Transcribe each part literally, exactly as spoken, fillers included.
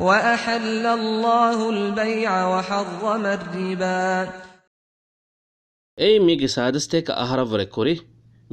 وأحل الله البيع وحرم الربا. އެއީ މީގެ ސާދަސްތޭކަ އަހަރަށްވުރެ ކުރި.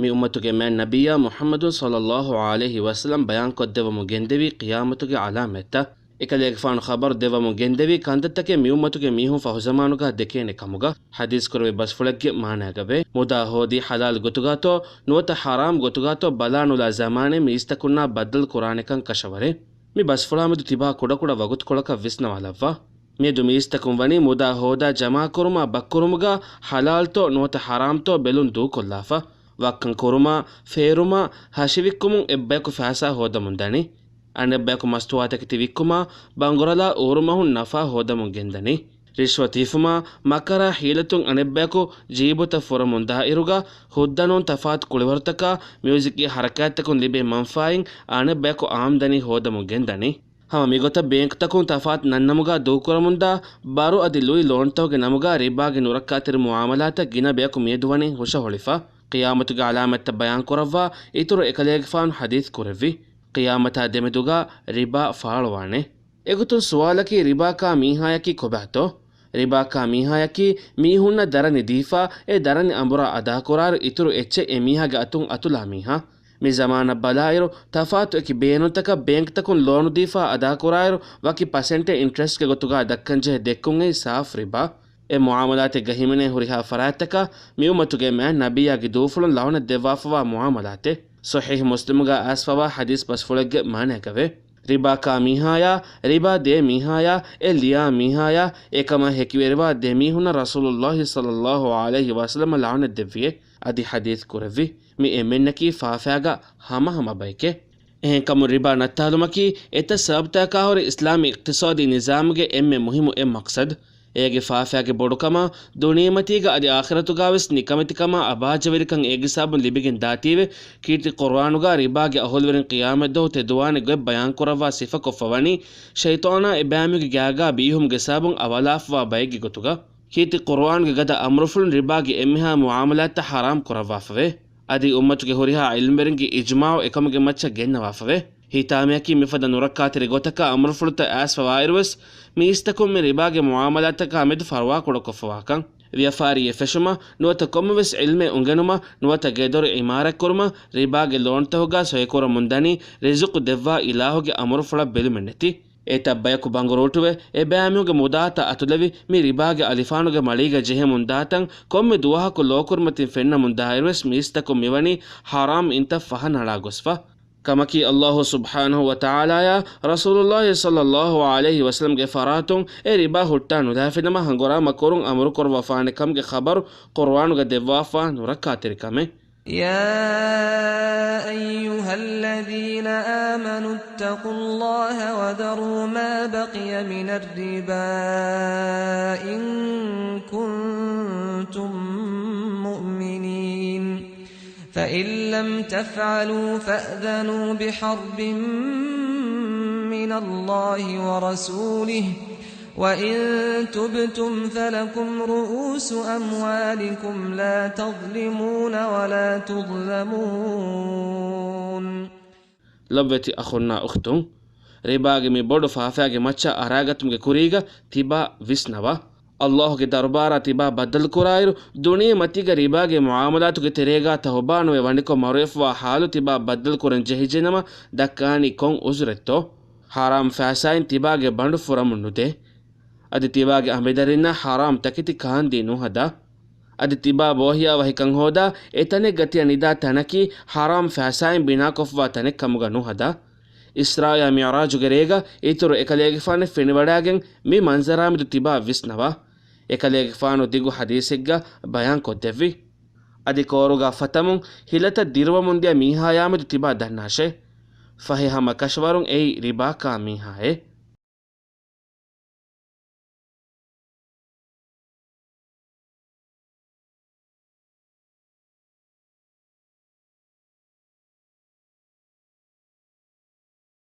މި އުއްމަތުގެ މާތް ނަބިއްޔާ މުޙައްމަދު ޞައްލައްލާހު ޢަލައިހި ވަސައްލަމް ބަޔާންކޮށްދެއްވަމުން ގެންދެވީ ޤިޔާމަތުގެ ޢަލާމަތްތައް. އެކަލޭގެފާނު ޚަބަރު ދެއްވަމުން ގެންދެވީ ކަންތައްތަކެއް މި އުއްމަތުގެ މީހުން ފަހުޒަމާނުގަ ދެކޭނެ ކަމުގަ. ޙަދީޘް ކުރެވި ބަސްފުޅެއްގެ މާނައިގަވޭ. މުދާ ހޯދީ ޙަލާލް ގޮތުގާތޯ ނުވަތަ ޙަރާމް ގޮތުގާތޯ ބަލާނުލާ ޒަމާނެއް މީސްތަކުންނާ ބައްދަލު ކުރާނެކަން ކަށަވަރޭ. މި ބަސްފުޅާމެދު ތިބާ ކުޑަކުޑަ ވަގުތުކޮޅަކަށް ވިސްނަވާލައްވާ. މިއަދު މީސްތަކުން ވަނީ މުދާ ހޯދާ ޖަމާކުރުމާ ބައްކުރުމުގަ ޙަލާލްތޯ ނުވަތަ ޙަރާމްތޯ ބެލުން ދޫކޮށްލާފަ. ވައްކަން ކުރުމާ، ފޭރުމާ، ހަށިވިއްކުމުން އެއްބަޔަކު ފައިސާ ހޯދަމުން ދަނީ. އަނެއްބަޔަކު މަސްތުވާތަކެތި ވިއްކުމާ، ބަނގުރަލާ އޫރުމަހުން ނަފާ ހޯދަމުން ގެންދަނީ. ރިޝްވަތު ހިފުމާ، މަކަރާ ހީލަތުން އަނެއްބަޔަކު ޖީބުތައް ފުރަމުން ދާއިރުގަ، ހުއްދަ ނޫން ތަފާތު ކުޅިވަރުތަކާ، މިއުޒިކީ ހަރަކާތްތަކުން ލިބޭ މަންފާއިން އަނެއްބަޔަކު އާމްދަނީ ހޯދަމުން ގެންދަނީ. ހަމަ މިގޮތަށް ބޭންކްތަކުން ތަފާތު ނަންނަމުގަ ދޫކުރަމުންދާ ބަރު އަދި ލުއި ލޯންތަކުގެ ނަމުގަ ރިބާގެ ނުރައްކާތެރި މުޢާމަލާތައް ގިނަ ބަޔަކު މިއަދު ވަނީ ހުށަހޮޅިފަ. ޤިޔާމަތުގެ ޢަލާމަތްތައް ބަޔާންކުރައްވާ އިތުރު އެކަލޭގެފާނު ޙަދީޘް ކުރެއްވި. ޤިޔާމަތާ ދެމެދުގަ ރިބާ ފާޅުވާނެ. އެގޮތުން ސުވާލަކީ ރިބާކާ މީހާޔަކީ ކޮބާތޯ؟ ރިބާކާ މީހާޔަކީ މީހުންނަށް ދަރަނި ދީފާ، އެ ދަރަނި އަނބުރާ އަދާކުރާއިރު އިތުރު އެއްޗެއް އެ މީހާގެ އަތުން އަތުލާ މީހާ. މި ޒަމާނަށް ބަލާއިރު، ތަފާތު އެކި ބޭނުންތަކަށް ބޭންކްތަކުން ލޯނު ދީފާ އަދާކުރާއިރު، ވަކި ޕަސެންޓެއް އިންޓްރެސްޓްގެ ގޮތުގަ ދައްކަންޖެހޭ ދެއްކުން އެއީ ސާފް ރިބާ. އެ މުޢާމަލާތެއްގަ ހިމެނޭ ހުރިހާ ފަރާތްތަކަށް މިއުއްމަތުގެ މާތް ނަބިއްޔާގެ ދޫފުޅުން ލަޢުނަތް ދެއްވާފަވާ މުޢާމަލާތެއް. ޞަޙީޙު މުސްލިމުގަ އައިސްފަވާ ޙަދީޘް ބަސްފުޅެއްގެ މާނައިގަވޭ. ރިބާކާ މީހާޔާ، ރިބާ ދޭ މީހާޔާ، އެ ލިޔާ މީހާޔާ، އެކަމަށް ހެކިވެރިވާ ދެމީހުންނަށް ރަސޫލުﷲ ޞައްލަﷲ ޢަލައިހި ވަސައްލަމަ ލަޢުނަތް ދެއްވިއޭ. އަދި ޙަދީޘް ކުރެއްވި، މި އެންމެންނަކީ ފާފައިގަ ހަމަހަމަ ބައެކޭ. އެހެންކަމުން ރިބާ ނައްތާލުމަކީ އެތައް ސަބަބުތަކާހުރި އިސްލާމީ އިޤްތިޞާދީ ނިޒާމުގެ އެންމެ މުހިއްމު އެއް މަޤްޞަދު. އޭގެ ފާފައިގެ ބޮޑުކަމާ، ދުނިޔެމަތީގަ އަދި އާޚިރަތުގަވެސް ނިކަމެތިކަމާ އަބާއްޖަވެރިކަން އޭގެ ސަބަބުން ލިބިގެން ދާތީވެ، ކީރިތި ޤުރުއާނުގަ ރިބާގެ އަހުލުވެރިން ޤިޔާމަތްދުވަހު ތެދުވާނެ ގޮތް ބަޔާންކުރައްވާ ސިފަކޮށްފަ ވަނީ، ޝައިޠާނާ އެބައިމީހުންގެ ގާގަ ބީހުމުގެ ސަބަބުން އަވަލާފަވާ ބައެއްގެ ގޮތުގަ. ކީރިތި ޤުރުއާނުގެ ގަދަ އަމުރުފުޅުން ރިބާގެ އެންމެހާ މުޢާމަލާތްތައް ޙަރާމް ކުރައްވާފަވޭ. އަދި އުއްމަތުގެ ހުރިހާ ޢިލްމުވެރިންގެ އިޖްމާޢު އެކަމުގެ މައްޗަށް ގެންނަވާފަވޭ. ހިތާމަޔަކީ މިފަދަ ނުރައްކާތެރި ގޮތަކަށް އަމުރުފުޅުތައް އައިސްފަވާއިރުވެސް، މީސްތަކުން މި ރިބާގެ މުޢާމަލާތަކާ މެދު ފަރުވާކުޑަކޮށްފަވާކަން. ވިޔަފާރިއެއް ފެށުމަށް ނުވަތަ ކޮންމެވެސް ޢިލްމެއް އުނގެނުމަށް ނުވަތަ ގެދޮރު ޢިމާރަތްކުރުމަށް ރިބާގެ ލޯންތަކުގަ ސޮއިކުރަމުންދަނީ ރިޒުޤު ދެއްވާ އިލާހުގެ އަމުރުފުޅަށް ބެލުމެއްނެތި. އެތައް ބަޔަކު ބަނގުރޫޓުވެ، އެބައިމީހުންގެ މުދާތައް އަތުލެވި، މި ރިބާގެ އަލިފާނުގެ މަޅީގަ ޖެހެމުންދާތަން ކޮންމެ ދުވަހަކު ލޯކުރިމަތިން ފެންނަމުންދާއިރުވެސް މީސްތަކުން މިވަނީ ޙަރާމް އިންތައް ފަހަނަޅާ ގޮސްފަ. ކަމަކީ، ﷲ ސުބްޙާނަހޫ ވަތަޢާލާޔާ ރަސޫލުﷲ ޞައްލަﷲ ޢަލައިހި ވަސައްލަމްގެ ފަރާތުން އެ ރިބާ ހުއްޓާ ނުލާފިނަމަ ހަނގުރާމަ ކުރުން އަމުރުކުރައްވާފާނެ ކަމުގެ ޚަބަރު ޤުރުއާނުގަ ދެއްވާފާ ނުރައްކާތެރިކަމެއް. يا أيها الذين آمنوا اتقوا الله وذروا ما بقي من الربا إن كنتم مؤمنين. فإن لم تفعلوا فأذنوا بحرب من الله ورسوله، وإن تبتم فلكم رءوس أموالكم لا تظلمون ولا تظلمون. ލޮބުވެތި އަޚުންނާ އުޚްތުން، ރިބާގެ މި ބޮޑު ފާފައިގެ މައްޗަށް އަރާގަތުމުގެ ކުރީގަ ތިބާ ވިސްނަވާ. ﷲ ގެ ދަރުބާރާ ތިބާ ބައްދަލުކުރާއިރު، ދުނިޔެމަތީގަ ރިބާގެ މުޢާމަލާތުގެ ތެރޭގަ ތައުބާނުވެ ވަނިކޮށް މަރުވެފަވާ ޙާލު ތިބާ ބައްދަލުކުރަން ޖެހިއްޖެނަމަ، ދައްކާނީ ކޮން ޢުޛުރެއްތޯ؟ ޙަރާމް ފައިސާއިން ތިބާގެ ބަނޑު ފުރަމުން ނުދޭ. އަދި ތިބާގެ އަނބިދަރިންނަށް ޙަރާމް ތަކެތި ކާންދީ ނުހަދާ. އަދި ތިބާ ބޯހިޔާވަހިކަން ހޯދާ އެތަނެއްގަ ތިޔަ ނިދާ ތަނަކީ ޙަރާމް ފައިސާއިން ބިނާކޮށްފަވާ ތަނެއް ކަމުގަ ނުހަދާ. އިސްރާއާ މިޢުރާޖުގެ ރޭގަ އިތުރު އެކަލޭގެފާނެއް ފެނިވަޑާގެން މި މަންޒަރާމެދު ތިބާ ވިސްނަވާ. އެކަލޭގެފާނު ދިގު ޙަދީޘެއްގަ ބަޔާންކޮށްދެއްވި. އަދި ކޯރުގަ ފަތަމުން ހިލަތައް ދިރުވަމުންދިޔަ މީހާޔާމެދު ތިބާ ދަންނާށޭ. ފަހެ ހަމަ ކަށަވަރުން އެއީ ރިބާކާ މީހާއޭ.